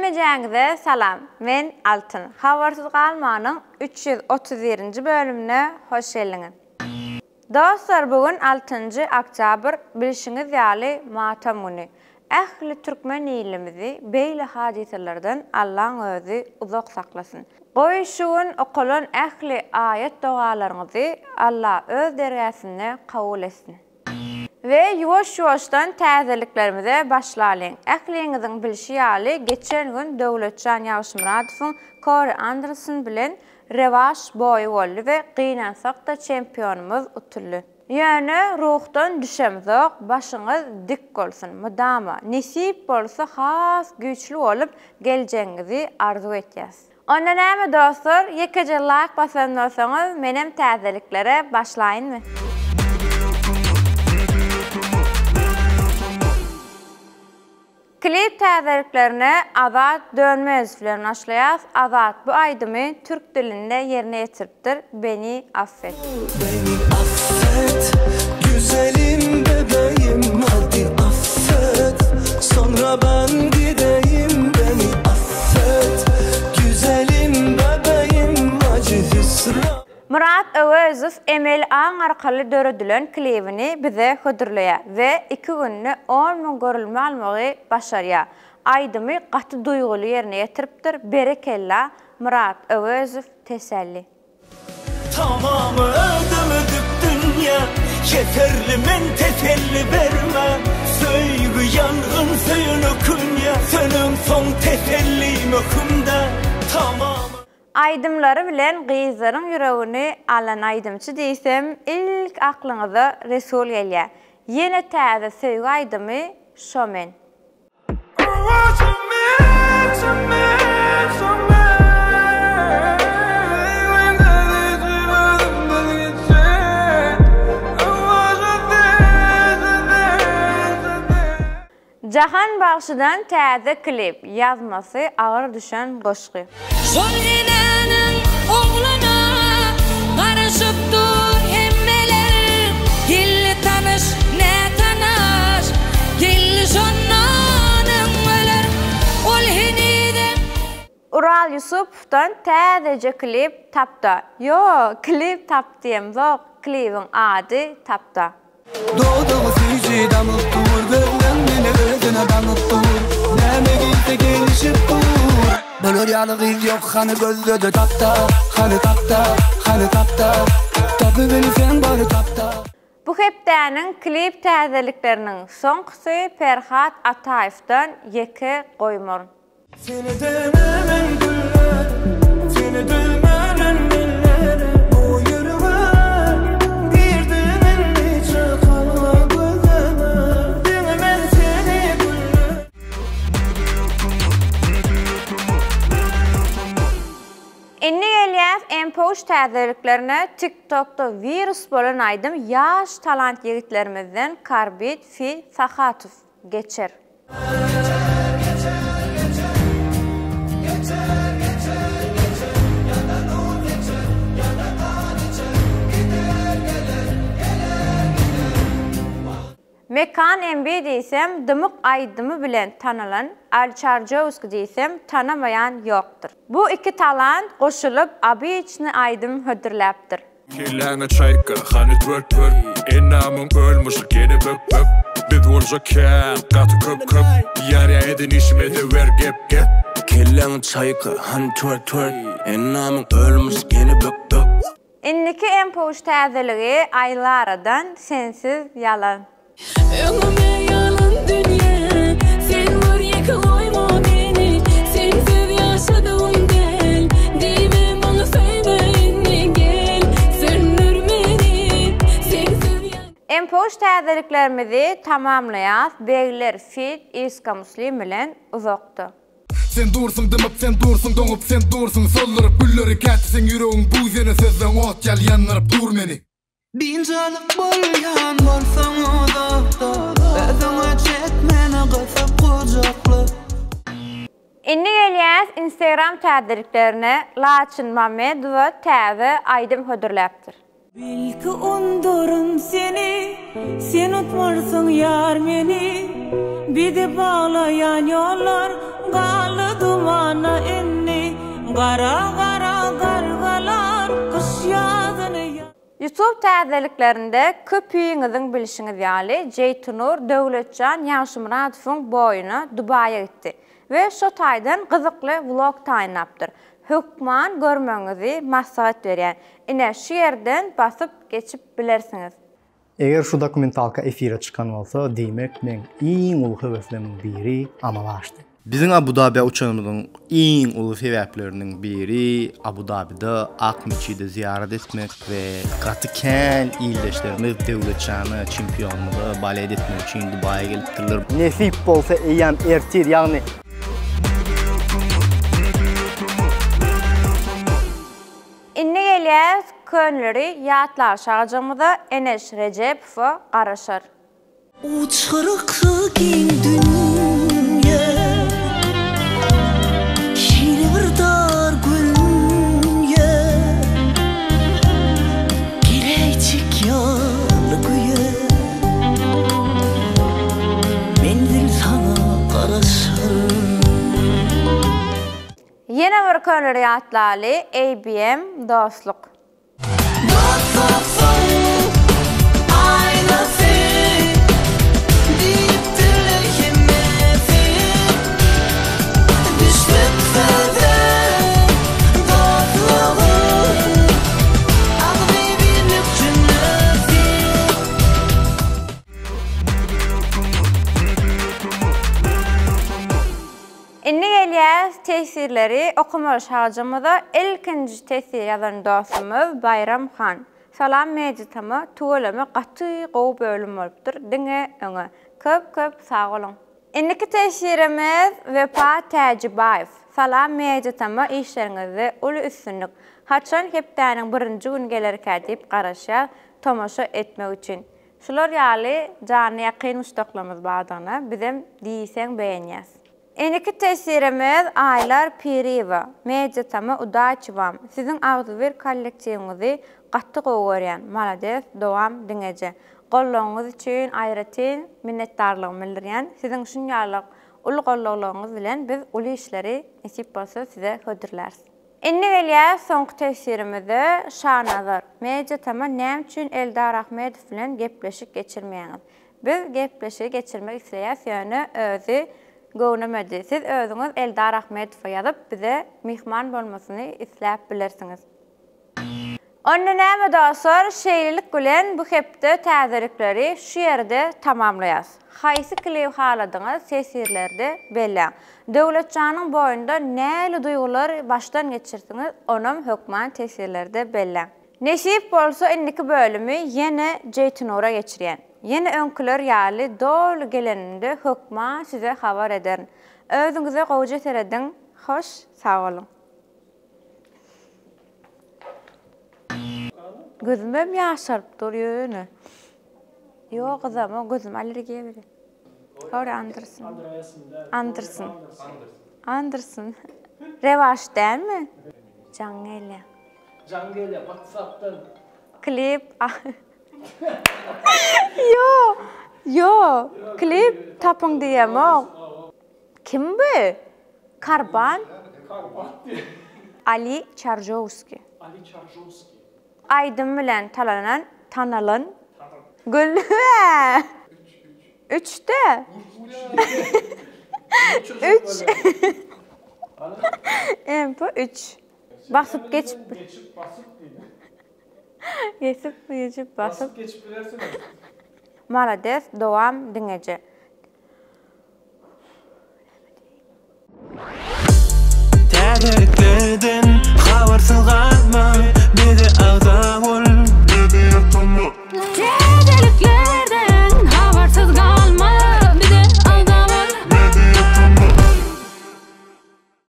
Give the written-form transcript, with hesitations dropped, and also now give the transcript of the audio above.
Hemmejäňize salam! Men Altyn. Habarsyz galmanyň 331-nji bölümine hoş geldiňiz. Dostlar bu gün altynjy oktýabr bilşiňiz ýaly matam güni. Ähli türkmen ilimizi beýle hadysalardan Allaň özi uzak saklasyn. Goý şu gün okalan ähli aýat dogalaryňyzy Alla öz dergäsinde kabul etsin. We ýuwaş-ýuwaşdan täzeliklerimize başlalyň. Ähliňiziň bilşi ýaly geçen gün Döwletjan Ýagşymyradowyň Kori Anderson bilen rewaş boýy boldy we gynansakda çempionymyz utuldy. Ýöne ruhdan düşemzok başyňyz dik bolsun mydama nesip bolsa has güýçli bolup geljegiňizi arzuw etýäs. Onda näme dostlar ýekeje laýk basan bolsaňyz menem täzeliklere başlaýynmy? Klip täzeliklerine Azat Dönmezow bilen başlaýas Azat bu aýdymy türk dilinde ýerine ýetiripdir Beni affet. Beni affet güzelim bebeğim hadi affet Sonra ben gideyim beni affet Güzelim bebeğim acı hüsran Myrat Öwezow emeli aň arkaly döredilen klibini bize hödürleýär we iki günde on müň görülme almagy başarýar. Aýdymy gaty duýguly ýerine ýetiripdir, berekella Myrat Öwezow teselli. Tamamy ödemedik dünýä Keserli men teselli berme Söýgi ýangyn söýen ökünýä Sönensoň teselli möhümdä Tamamy. Aýdymlary bilen gyzlaryň ýüregini alan aýdymçy diýsem ilk aklyňyza Resul gelýär. Ýene täze söýgi aýdymy şo men. Jahan bagşydan täze klip, ýazmasy agyr düşen goşgy. Şol enäniň ogluna garaşyp dur hemmeler Geldi tanyş nätanyş geldi şondan öňňeler Ol henizem. Ural Ýusupowdan täzeje klip tapda. Ýo, klip tap diýemzok, klibiň ady tapda. Dodagy süýji damyp dur Gözleň meni özüne daňyp dur Näme geýse gelişip dur Bular ýaly gyz ýok hany gözle-de tap-da Hany tap-da, hany tap-da Tapybilseň bary tap-da. Bu hepdäniň klip täzelikleriniň soňkusy Perhat Ataýewden Ýeke goýmaryn. Seni dememen güller, seni dememen ellere Bu ýürege girdiň indi çykalga gözleme Diňe men seni güller. Indi gelýäs MPUş täzeliklerine TikTokda wirus bolan aýdym ýaş talant ýigitlerimizden Karbit Fi Sahatow geçer. Mekan MB diýsem dymyk aýdymy bilen tanalan Alçarjowski diýsem tanamaýan ýokdur. Bu iki talant goşulyp obyçny aýdym hödürläpdir. Kelläňe çaýka, hany twerk twerk Ennamyň ölmüşik ýene bök bök Biz boljak kän, gaty köp köp Ýarýa eden işime-de ber gep gep Kelläňe çaýka, hany twerk twerk Ennamyň ölmüşik ýene bök bök. Indiki MPUş täzeligi Aýlaradan Sensiz ýalan. Öňüme ýalan dünýä, sen gör ýeke goýma meni, Sensiz ýaşadygym däl, diýme maňa söýme indi gel, söndür meni, Sensiz ýa. Mpoş täzeliklerimizi tamamlaýas Begler feat Iska Muslim bilen uzakda. Sen dursuň dymyp sen dursuň doňup sen dursuň solduryp gülleri käte seň ýüregiň buz ýöne sözleň ot ýaly ýandyryp dur meni. Biynjalyk bolýan bolsaň uzakda, Özüňe çek meni gysyp gujakla. Indi gelýäs Instagram täzeliklerine Laçyn Mamedowa täze aýdym hödürläpdir. Belki undaryn seni, sen utmarsyň ýar meni, Bizi baglaýan ýollar. Galdy dumana indi Gara gara gargalar Gyş ýazyny Youtube täzeliklerinde köpüňiziň bilşiňiz ýaly Jeýtunur Döwletjan Ýagşymyradowyň boýuna Dubaýa gitdi we şo taýdan gyzykly vlog taýynlapdyr. Hökman görmegiňizi maslahat berýän. Ine şu ýerden basyp geçip bilersiňiz. Eger şu dokumentalka efire çykan bolsa, diýmek meň iň uly höweslerimiň biri amala aşdy. Biziň Abu-Dabä uçanymyzyň iň uly sebäpleriniň biri Abu-Dabide Ak metjide zyýarat etmek we gaty kän ildeşlerimiz Döwletjana, çempionymyza balet etmek üçin Dubaýa gelipdirler. Nesip bolsa eýýäm ertir, ýagny. Indi gelýäs könleri ýatlaşagajygymyza Eneş Rejepowa garaşar. Uçgyryksyz giň dünýe, Şeýle bir dar gülýe, Geläýjek ýaly güýe, Menzil saňa garaşar. Ýene bir köneleri ýatlaly ABM dostluk. Dostluksyň aýnasy diýipdirler hemmesi Düşsek söze dostlugyň agzybirlik jümlesi. Indi gelýäs teswirleri okamaly şagjymyza ilkinji teswir ýazan dostumyz Baýram han. Salam Media-tama tüweleme gaty gowy bölüm bolupdyr diňe öňe. Köp köp sag boluň. Indiki teswirimiz Wepa Täjibaýew. Salam Media-tama işleriňizde uly üstünlik. Haçan hepdäniň birinji güni gelerkä diýip garaşýas tomaşa etmek üçin. Şular ýaly jana ýakyn muşdaklarymyz bardygyna bizem diýseň begenýäs. Indiki teswirimiz Aýlar Piriýewa, Media Tama udaçi wam, siziň agzybir kollektiwiňizi gaty gowy görýän, malades, dowam diňeje. Goldawyňyz üçin aýratyn minnetdarlygymy bildirýän, siziň şunýalyk uly gollaglaryňyz bilen biz uly işleri nesip bolsa size hödürläris. Indi gelýäs soňky teswirimize Şanazar, Media Tama näme üçin Eldar Ahmedow bilen gepleşik geçirmeýäňiz? Biz gepleşigi geçirmek isleýäs ýöne özi göwnemedi. Siz özüňiz Eldar Ahmedowa ýazyp bize myhman bolmasyny isläp bilersiňiz. Onda näme dostlar, şeýlelik bilen bu hepde täzelikleri şu ýerde tamamlaýas. Haýsy klibi haladyňyz teswirlerde belläň. Döwletjanyň boýunda näli duýgulary başdan geçirsiňiz onam hökman teswirlerde belläň. Nesip bolsa indiki bölümi ýene Jeýtinura geçirýän. Ýene öňküler ýaly doly geleninde hökman size habar ederin. Özüňize gowja serediň hoş sag boluň. Gözümem ýaşaryp dur ýöne. Ýok gyzamok gözüm allergiýa berýär. Howry Anderson. Anderson. Anderson. Rewaş dälmi? Jaň gelýär. Jaň gelýär WhatsAppdan. Klip. Ýo. Ýo. Klip tapyň diýemok. Kim bu? Karban. Ali Çarjowski. Ali Çarjowski. Aýdym bilen talanan, tanalan. Gülme. Üçde. Üç. MP üç. Basyp geçip. Geçip basyp diýdi. Geçip geçip basyp. Basyp geçip bilersiňiz. Malades dowam diňeje.